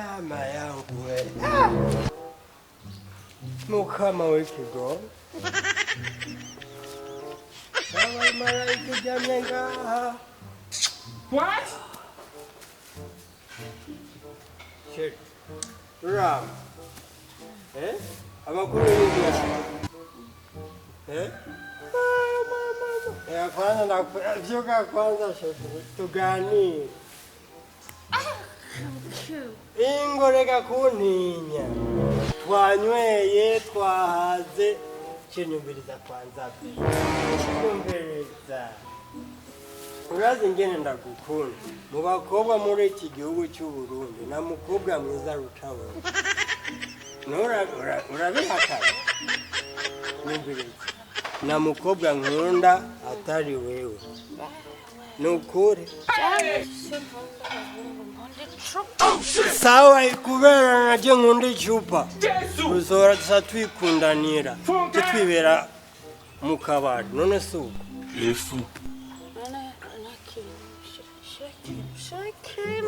Mama yangu we. Mukama w'ikigo. Abaye marayika uryamye ngaha. What? Shit. Ram. Eh? Amakuru y'ibyaha. Eh? Mama, mama. Eh, kwanza vyuka kwanza shefu, tuganire. Ingo reka kuntinya. Twanyweye, twahaze. Kinyumviriza kwanza be. Kinyumviriza. Urazi ingene ndagukunda. Mu bakobwa muri iki gihugu cy'u Burundi nta mukobwa mwiza rutabona. Urabihakana? Nyumviriza. Nta mukobwa nkunda atari wewe. Ni ukuri. Sawa, kubera naje nkunda icupa. Tuzora dusa twikundanira. Tutwibera mu kabari. None si uko?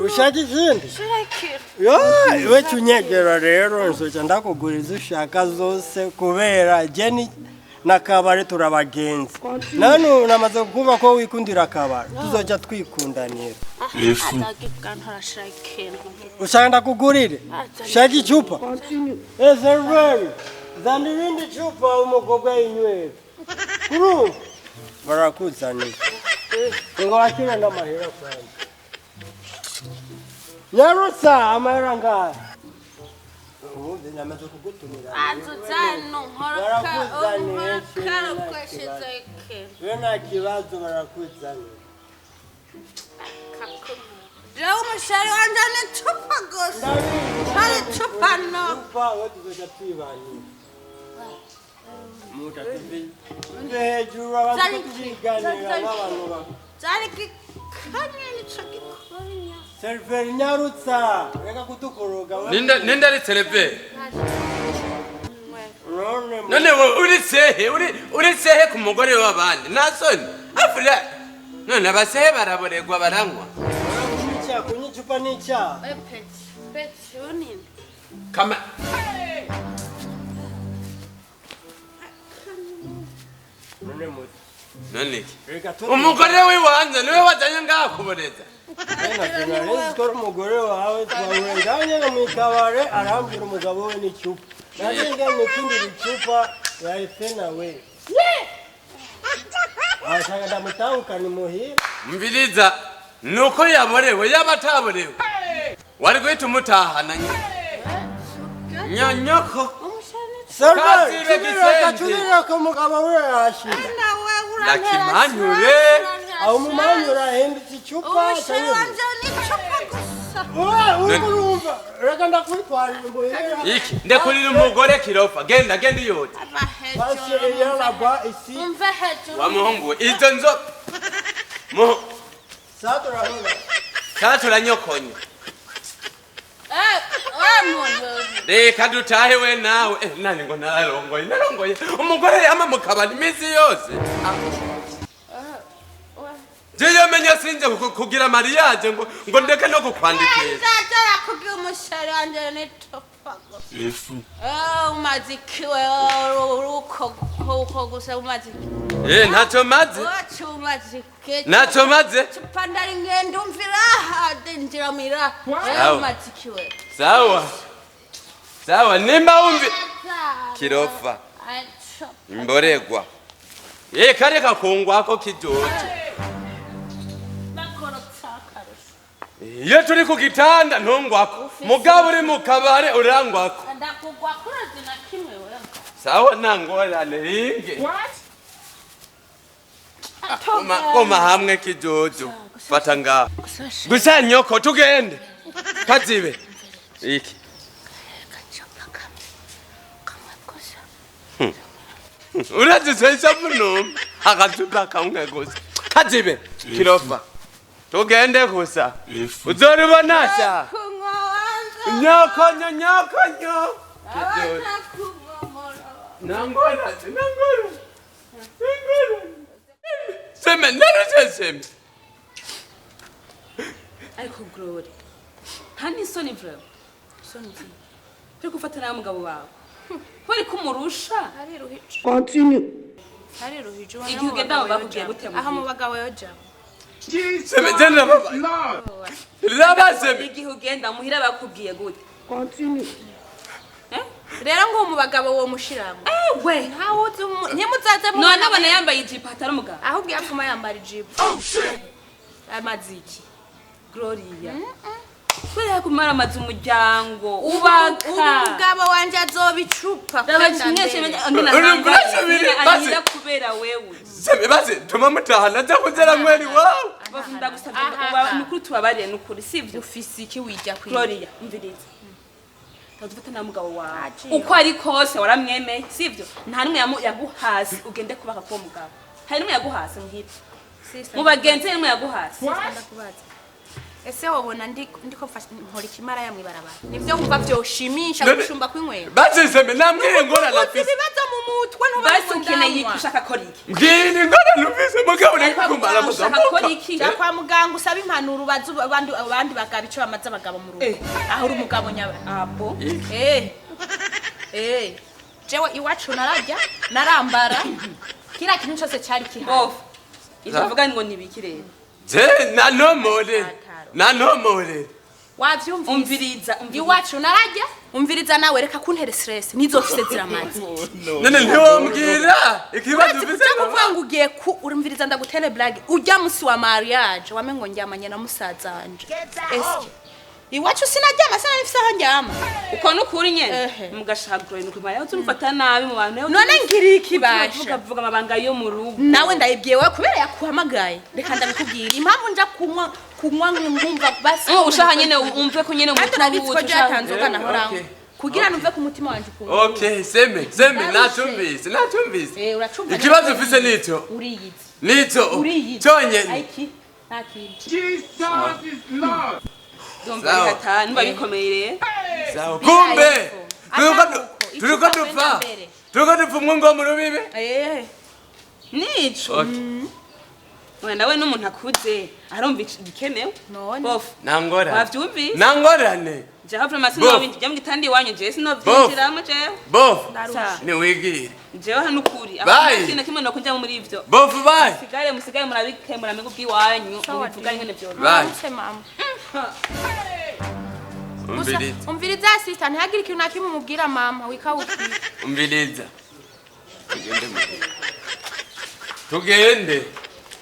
Ushaka ikindi? Yo, iwe tunyegera rero nzoca ndakugura izo ushaka zose kubera je na kabari turabagenzi. None namaze kumva ko wikundira akabari. Tuzoca twikundanira. Ushaka ndakugurire? Ushaka icupa? Eh, serveri. Zana irindi cupa umukobwa yinywera. Kurumva? Barakuzanira. Ngo wakire n'amahera kwanza. Nyarutsa amahera ngaha. Ubundi namaze kugutumira. We nta kibazo, barakuzanira. Jewe umushari wanje ni icupa gusa. Hari icupa no. Icupa we tuzoca twibanira. Muta tuve hejuru abantu tubiganira n'abantu ba. Zari gikanye nico gikonya. Serveri nyarutsa reka kutukoroga. Ninde ninde ari serveri? None None wowe uri sehe, uri sehe ku mugore w'abandi, nta soni afura. None abasehe baraboregwa, baranywa. Kunywa kunywa icupa ni icyaha. We peti, peti unini. Kama None muti. None iki? Reka tu. Umugore w'iwanze niwe wazanye ngaha kuboreza. Nari ko ari umugore wawe, twahuye ngaho nyene mu kabare, arambwira umugabo we n'icupa. Nanjye ngene nikundira icupa yahise nawe. Ashaka ndamutahukana imuhira. Mviriza, nuko yaborewe, yaba ataborewe wari guhita umutahana nyonyoko. Serveri, Kazibe cubireka, Gisenyi. cubireka umugabo we yashira. Nawe urantera. Ndakimanyure. Aho umumanyura ahindutse icupa. Umushari wanje ni icupa gusa. Uri kurumva? Reka ndakwitwarira imuhira. Iki ndekurira umugore kirofa, genda genda iyote. Ava Parce hejuru. qu'il y a là-bas ici. Umve hejuru. Wa muhungu we, izo nzo Muhu- Ça turahura. Sasa turanyokonya. Eh, wa muntu. Reka dutahe we nawe. Eh, nani ngo nararongoye, narongoye umugore yama mu kabari iminsi yose. Jeyo menya sinje kugira mariage ngo ndeke no kukwandikisha. Nzaza kugira umushari wanje ni icupa gusa. Eh, umaze iki wewe uko uko gusa umaze iki? Eh, ntacyo maze. Wacu umaze iki? Ntacyo maze. Cupa ndari ngenda umvira ndinjira mwira. Sawa. Eh, umaze iki wewe? Sawa sawa, nimba wumvi kirofa imboregwa. Eh, kareka kungwako kijojo. Iyo turi ku gitanda ntungwako, mugabo uri mu kabare urangwako. Ndakugwa kurazi na kimwe wewe. Sawa, nangorane ringe. What? Koma hamwe kijojo, fata ngaho gusa nyoko, tugende kazibe iki. Gacupa kamwe. Kamwe gusa. Urazisesa munuma akacupa kamwe gusa, kazibe kirofa, tugende gusa uzoribona sha. Kunywa wanza. Nyoko nyo nyoko nyo kijojo. Abaza kunywa. Nangorane, nangorane, nangorane, seme naruseseme. Ariko Glory, nta n'isoni vraiment. Soni uri gufata nawe umugabo wawe kubera ko umurusha. Ariruhije. Continue. Ariruhije. Igihe ugenda aho bakubwiye gute Aho mu muhira? bagabo yoja. Seme je ndababaye. Raba seme. Igihe ugenda muhira bakubwiye gute? Continue. Rero ngo mu bagabo wo mushiramo. Ewe. Ntawe uzi ntimuzaze mu. None abona yambaye ijipo atari umugabo. Ahubwo yapfuma yambara ijipo. Amaziki. Gloria, kubera kumara amazu umuryango ubaka. Umugabo wanje azoba icupa. Arira kubera wewe. Seme basi tuma mutahana nza kuzera mweri wawe. Ndagusabye nukuri, tubabariye nukuri, sivyo? Ufise iki wijya kwiga? Gloria, umviriza, ndadufata na mugabo wawe uko ari kose waramwemeye, sivyo? Nta n'umwe yaguhasi ugende kubaka kuwo mugabo. Hari n'umwe yaguhasi muhira mu bagenzi? Hari n'umwe yaguhasi? Ndakubaza. Ese wobona ndiko nkora ikimara ya mwibarabara? Nivyo wumva vyoshimisha gushumba kwinywera? Basi seme nambwire ingorane Uzi afise. ibibazo mu mutwe ntuba. Basi ukeneye iki? Ushaka kora iki? Mbwira ingorane ufise mugabo uri kumara. Ushaka kora iki? Ja kwa muganga usaba impanuro, ubaze abandi bagabo ico bamaze abagabo mu rugo. Aho uri umugabo nyaba. Abo. Eh. Eh. Jewe iwacu nararya, narambara. Kila kintu cyose cyari kihari. Bofu, ivyo uvuga ngo nibiki rero? Je nanomore. Nanomore. Wavyumvise? Umviriza, umviriza. Iwacu nararya, umviriza nawe, reka kuntere stress nizo mfise ziramaze. None ntiwombwira ikibazo Urazi ufise? kuja kuvuga ngo ugiye ku urumviriza, ndagutere blague. Ujya musi wa mariage wame ngo ndyamanye na musaza wanje. Eske iwacu sinaryama? Sinari aho ndyama. Uko nukuri nyene. Ehe. Mugashaka Gloria, nukuri mara utumufata nabi mu bantu. None ngira iki basha? Vuga, vuga amabanga yo mu rugo. Nawe ndayibwiye wewe kubera yakuhamagaye. Reka ndabikubwira impamvu nja kunywa nkumva basi. Oh, ushaka nyene umve ko nyene Kandi umutima urabizi ko wucu. byatanzoga nahorango Okay. kugira numve ku mutima wanje ukuntu. Okay, seme, seme, Ndarushe. natumvise, natumvise. Eh, uracumva. Ikibazo ufise nico. Uriyizi. Nico. Uriyizi. Cyonyene. Aiki nta kintu. Jesus is Lord. Ndumva Sawa. bikata numva bikomeye rero. Sawa. Kumbe. Turiko Atahuko, turiko icupa dupfa. kwenda mbere. Turiko dupfa umwe ngo mu rubibe. Eh. Nico. Okay. Oya, nawe n'umuntu akuze arumva igikenewe. None. Bofu. Nangorane. Wavyumvise? Nangorane. Jewe vraiment Bofu. sinobinjira mu gitanda iwanyu, jewe sinovyinjiramo jewe. Bofu. Sa. Niwigire. Jewe hano ukuri. Bye. Ikintu na kimwe nokunjamo muri ivyo. Bofu, bye. Musigare murabikemura mwe ubwiwanyu, mubivuga ingene vyo. Bye. Mutse mama. Gusa Umviriza. umviriza sister, ntihagire ikintu na kimwe umubwira mama wikawukira. Umviriza. Tugende mu. Tugende.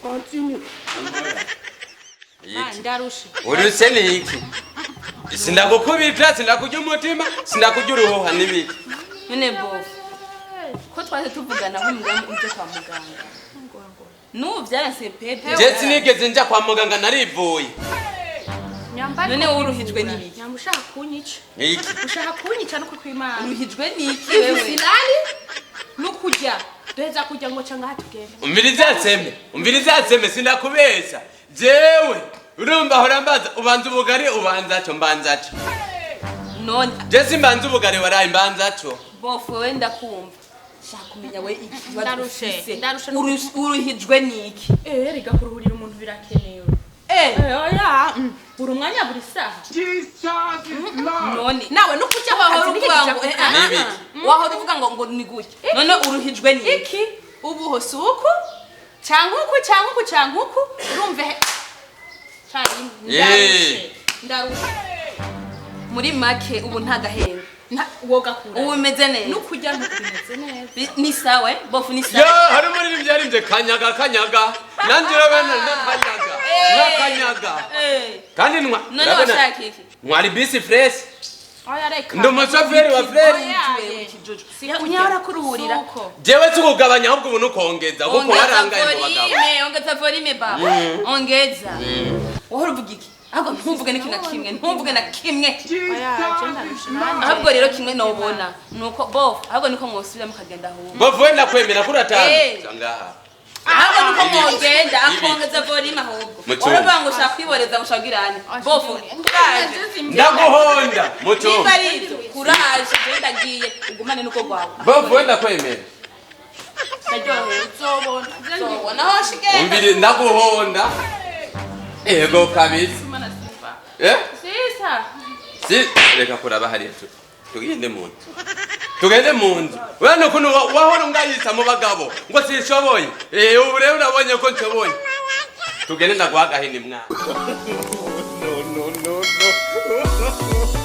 Continue. Iki. Ndarushe. Uruse ni iki? Sindagukubita, sindakurya umutima, sindakurya uruhuha n'ibiki. None bofu, ko twaje tuvugana nk'umudamu uje kwa muganga, n'ubu byaranse pepe. Je sinigeze nja kwa muganga, narivuye. None wowe uruhijwe n'ibiki? Nyamba ushaka kunyica. Iki. Ushaka kunyica no kukwimana. Uruhijwe n'iki Ivi wewe? silali no kurya. Duheza kurya ngo ca ngaha tugende. Umviriza seme, umviriza seme, sindakubesha. Jewe urumva hora mbaza ubanza ubugari, ubanza co, mbanza co. None Je simbanza ubugari waraye, mbanza co. bofu, wewe ndakumva, shaka kumenya we ikibazo Ndarushe, ufise. ndarushe. Uruhijwe n'iki? Eh, rega kuruhurira umuntu birakenewe. Eh, oya, buri umwanya buri saha. Jesus is Lord. None Nawe no kurya wahora akazi uvuga n'igihe ngo kija ku kazi. N'ibiki? Wahora uvuga ngo ni gutya, none uruhijwe n'iki? Iki ubu hose uku canke uku canke uku canke uku urumve cari ndarushe, ndarushe. Muri make ubu nta gahenge. Wogakura Ubu umeze neza. No kurya ntukumeze neza. Ni sawa, eh? Bofu, ni Yo, sawa. hari umuririmbyi yaririmbye kanyaga kanyaga. Nanjye urabona ndakanyaga. Nkakanyaga. Eh, Kandi ntwa none urabona- washaka iki? Ntwara bisi fresh. Oya reka. Ndi umushoferi wa fresh. Oya, Ikijuju. si Unyahora kuruhurira. Suko. Jewe si ukugabanya ahubwo ubu nukongeza kuko warangaye mu bagabo. Volume, ongeza volume baba, ongeza. Wahora uvuga iki? Ahubwo ntumvuge n'ikintu na kimwe, ntumvuge na kimwe. Oya, je ndarushe nanje. Ahubwo rero kimwe nobona nuko bofu, ahubwo niko mwosubira mukagenda ahubwo. Bofu wenda kwemera kuri atanu. Eh. Ngaha. Ahubwo nuko Ibi. mwogenda Ibi. akongeza volume ahubwo. Mucungu. Waravuga ngo ushaka kwiboreza ngo ushaka kugirane bofu, kuraje. Ndaguhonda mucungu. Nimba ari ibyo, kuraje, je ndagiye, ugumane n'uko rwawe. Bofu wenda kwemera. Ndaryohewe. Uzobona. Uzobona aho shigenda. Umbiri ndaguhonda. Ego kabisa. Eh? Sisa. Si reka kuraba hariya, tugende mu nzu, tugende mu nzu. Urabona ukuntu wahora ungayisa mu bagabo ngo sinshoboye. Ubu rero urabonye ko nshoboye. Tugende, ndaguha agahini mwana. No, no, no, no.